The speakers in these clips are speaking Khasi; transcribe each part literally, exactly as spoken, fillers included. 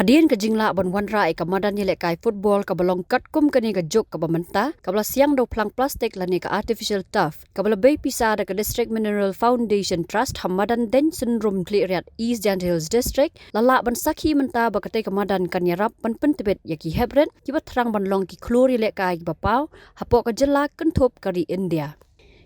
Hadien ka jinglah ban wanrah ïa ka madan ïalehkai football kaba long katkum kane ka juk kaba mynta, kaba la siang da u phlang plastik lane ka artificial turf, kaba la bei pisa da ka District Mineral Foundation Trust ha madan Deiñ Synrum Khliehriat, East Jaintia Hills District, la lah ban sakhi mynta ba katei ka madan kan ïarap ban pyntbit ïa ki heprit kiba thrang ban long ki khlur ïalehkai kiba paw hapoh ka jylla kynthup ka ri India.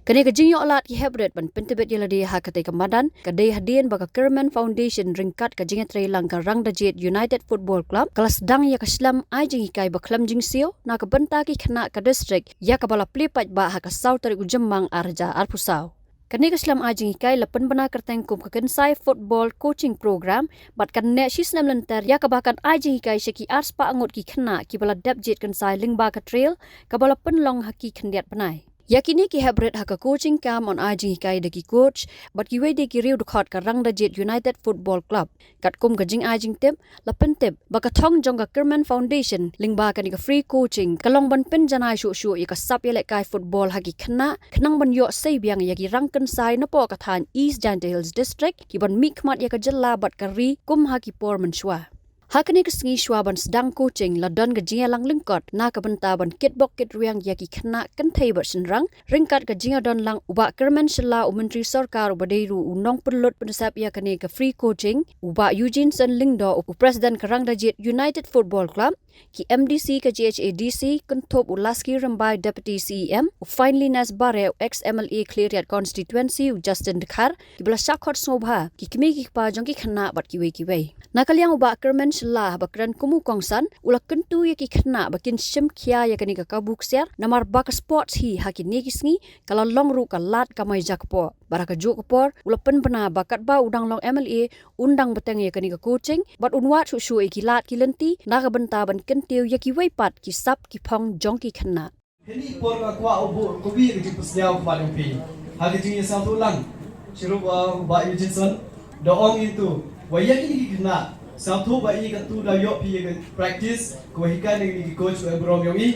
Kane ka jingïoh lad ki heprit ban pyntbit ïa lade ha katei ka madan ka dei hadien ba ka Kyrmen Foundation ryngkat ka jingïatreilang ka Rangdajied United Football Club ka la sdang ïa ka shlem ai jinghikai ba khlem jingsiew na ka bynta ki khynnah ka district, ïa kaba la plie paidbah ha ka saw tarik u Jymmang ar hajar arphew saw. Kane ka shlem ai jinghikai la pynbna kyrteng kum ka Kynsai Football Coaching Program bad kan neh shisnem lynter, ïa kaba kan ai jinghikai sha ki arspah ngut ki khynnah kiba la dep jied kynsai lyngba ka trial kaba la pynlong ha ki khyndiat bnai. Ïa kine ki heprit ha ka coaching camp yn ai jinghikai da ki coach bad kiwei de ki riew dkhot ka Rangdajied United Football Club. Katkum ka jingai jingtip, la pyntip ba ka thong jong ka Kyrmen Foundation lyngba kane ka free coaching ka long ban pynjanai shuh shuh ïa ka sap ïalehkai football ha ki khynnah, khnang ban ïoh sei biang ïa ki rangkynsai napoh ka thaiñ East Jaintia Hills District, ki ban mihkhmat ïa ka jylla bad ka ri kum ha ki por mynshuwa. Ha kane ka sngi shuwa ban sdang coaching la don ka jingïalang lyngkot na ka bynta ban kitbok kitrwiang ïa ki khynnah kynthei bad shynrang, ryngkat ka jingïadon lang u Bah Kyrmen Shylla, u Myntri Sorkar uba dei ruh u nongpynlut pynsep ïa kane ka free coaching, u Bah Eugeneson Lyngdoh, u President ka Rangdajied United Football Club, ki M D C ka G H A D C kynthup u Laski Rymbai, Deputy C E M, u Finelyness Bareh, u ex M L A Khliehriat Constituency, u Justin Dkhar, kiba la shah khot sngewbha, ki kmie ki kpa jong ki khynnah bad kiwei kiwei. Na ka liang u Bah Kyrmen Shylla haba kren kum u kongsan, u la kyntu ïa ki khynnah ba kin shim khia ïa kane ka kabu ksiar namar ba ka sports hi ha kine ki sngi ka la long ruh ka lad kamai jakpoh. Bad ha kajuh ka por u la pynbna ba katba u dang long M L A un dang bteng ïa kane ka coaching bad un wad shuh shuh ïa ki lad ki lynti na ka bynta ban kyntiew ïa kiwei pat ki sap ki phong jong ki khynnah. Kane por nga kwah u buh kawei ka jingpynsñiaw kaba jong phi ha ka jingïasngewthuh lang shuh shuh, uh, u Bah Eugeneson da ong ïa uto wa ïa kine ki khynnah sngewthuh ba ïa katto da ïoh phi ïa ka practice kawa hikai na kine ki coach ba burom ïong i.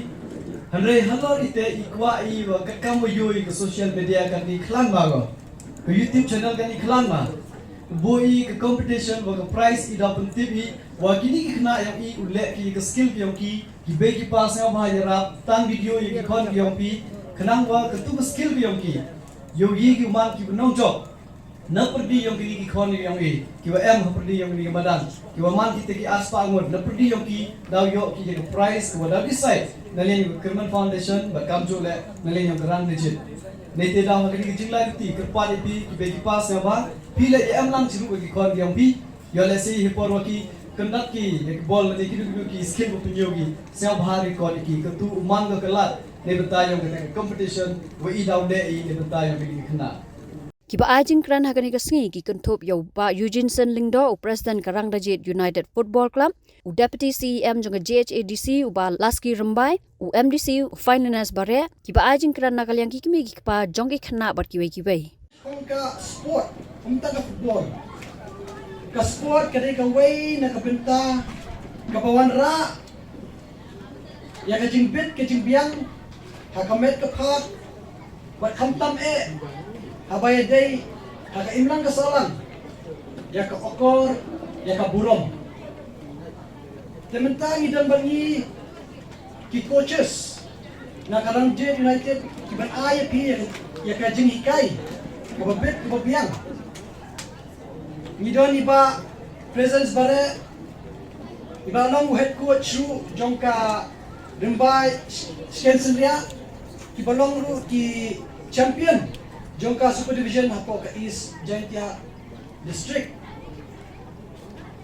Hynrei halor ite i kwah i wa katkam wa ïoh i ka social media kan i khlan ma ko, ka YouTube channel kan i khlan ma, buh i ka competition wa ka prize i da pyntip i wa kine ki khynnah ïong i u leh ki ka skill ki ïong ki, ki bei ki pa sngewbha ïarap, tan video ïa ki khon ki ïong phi, khnang wa katu ka skill ki ïong ki ïoh ïa ki u man ki ba nongjop na pyrdi ïong kine ki khon ki ïong i, ki wa em ha pyrdi ïong kine ki madan, ki wa man kita ki arspah ngut na pyrdi ïong ki, daw ïoh ki ïa ka prize ka wa daw decide na liang ka Kyrmen Foundation bad kamjooh leh na liang ka Rangdajied. Neite daw ha kane ka jinglai luti kyrpad ïa phi ki bei ki pa sngewbha, phi leh ïa em lang chirup ki khon ki ïong phi, ïoh lehse hi por wa ki kyndat ki ïa ki bol lane kino kino ki skill wa pynïoh ki, sngewbha record ïa ki, katu u man ka lad neibynta ïong kata ka competition wa i daw leh i neibynta ïong kine ki khynnah. Kiba ai jingkren ha kane ka sngi ki kynthup ïa u Bah Eugeneson Lyngdoh, u President ka Rangdajied United Football Club, u Deputy C E M jong ka G H A D C u Bah Laski Rymbai, u M D C u Finelyness Bareh, kiba ai jingkren na ka liang ki kmie ki kpa jong ki khynnah bad kiwei kiwei. Kum ka sport, kum ta ka football. Ka sport ka dei kawei na ka bynta kaba wanrah ïa ka jingbit ka jingbiang ha ka met ka phad, bad khamtam eh haba ïadei ha ka imlang ka sahlang, ïa ka akor, ïa ka burom. Te mynta ngi don bad ngi ki coaches na ka Rangdajied United ki ban ai ïa phi ïa ka, ïa ka jinghikai kaba bit kaba biang. Ngi don i Bah Presence Bareh, i ba long u head coach ruh jong ka Rymbai Skensenriah, ki ba long ruh ki champion jong ka Super Division hapoh ka East Jaintia District.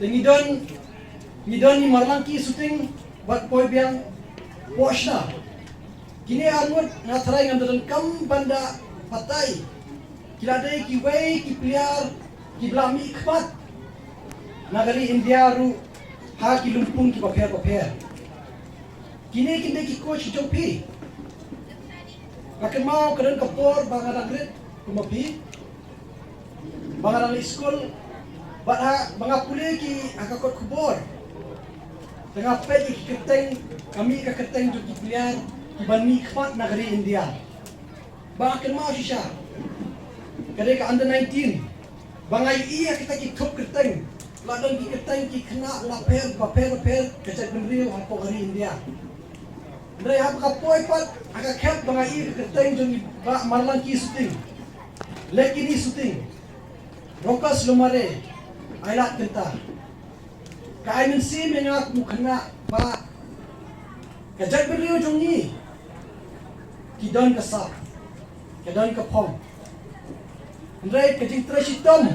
Te ngi don, ngi don i Marlangki Suting bad Poibiang Poshna. Kine arngut nga tharai ngam da donkam ban da batai. Ki la dei kiwei ki player ki ba la mih khmat na ka ri India ruh ha ki lympung ki bapher bapher. Kine kin dei ki coach ki jong phi. Nga kynmaw ka don ka por ba nga dang rit kum ma phi, ba nga dang leit skul, bad ha ba nga pule ki ha ka kot khubor, te nga peit ïa ki kyrteng, ka mih ka kyrteng jong ki player ki ban mih khmat na ka ri India. Ba nga kynmaw shisha ka dei ka under nineteen ba nga ïohi ïa kita ki thup kyrteng La don ki kyrteng ki khynnah lapher bapher bapher ka jaitbynriew hapoh ka ri India. Hynrei haba ka poi pat ha ka khep ba nga ïohi ka kyrteng jong i Bah Marlangki Suting, Lekini Suting, Rokas Lomare, ai lad kynta. Ka ai mynsiem ïa nga kum u khynnah ba ka jaitbynriew jong ngi ki don ka sap, ki don ka phong. Hynrei ka jingtrei shitom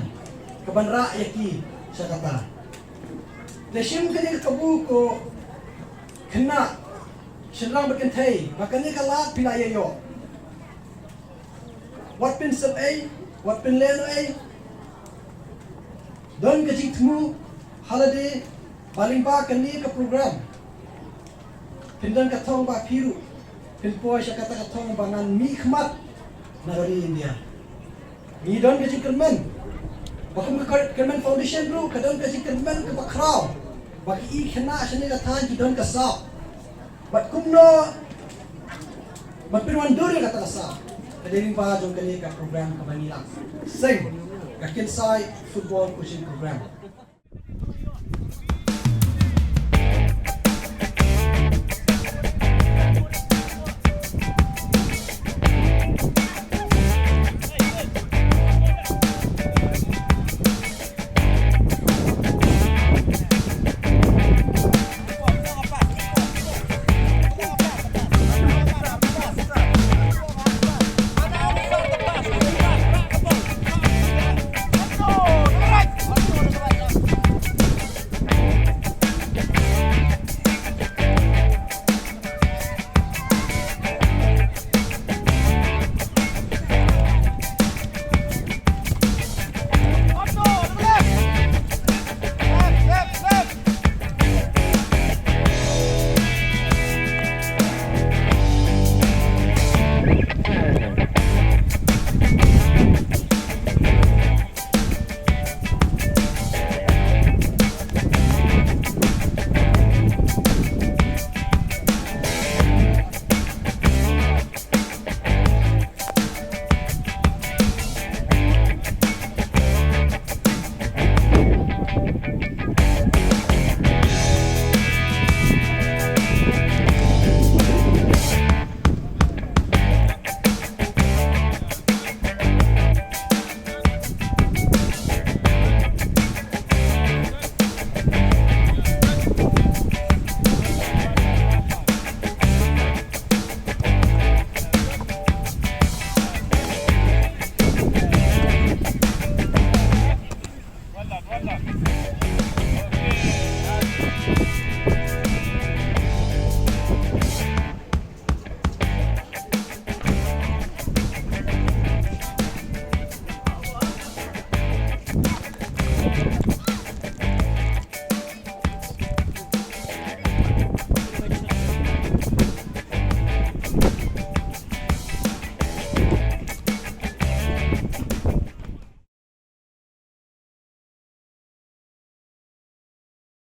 ka ban rah ïa ki sha kata. Te shim kane ka kabu ko khynnah shynrang bad kynthei ba kane ka lad phi la ïa ïoh. Wat pynsep ei, wat pynlehnoh ei. Don ka jingthmu ha lade ba lyngba kane ka program phin don ka thong ba phi ruh phin poi sha kata ka thong ba ngan mihkhmat na ka ri India. Ngi don ka jingkyrmen ba kum ka Kyrmen Foundation ruh ka don ka jingkyrmen kaba khraw ba ki khynnah shane ka thaiñ ki don ka sap. Bad kumno ban pynwandur ïa kata ka sap? Ka dei lyngba jong kane ka program kaba ngi la seng, ka Kynsai Football Coaching Program.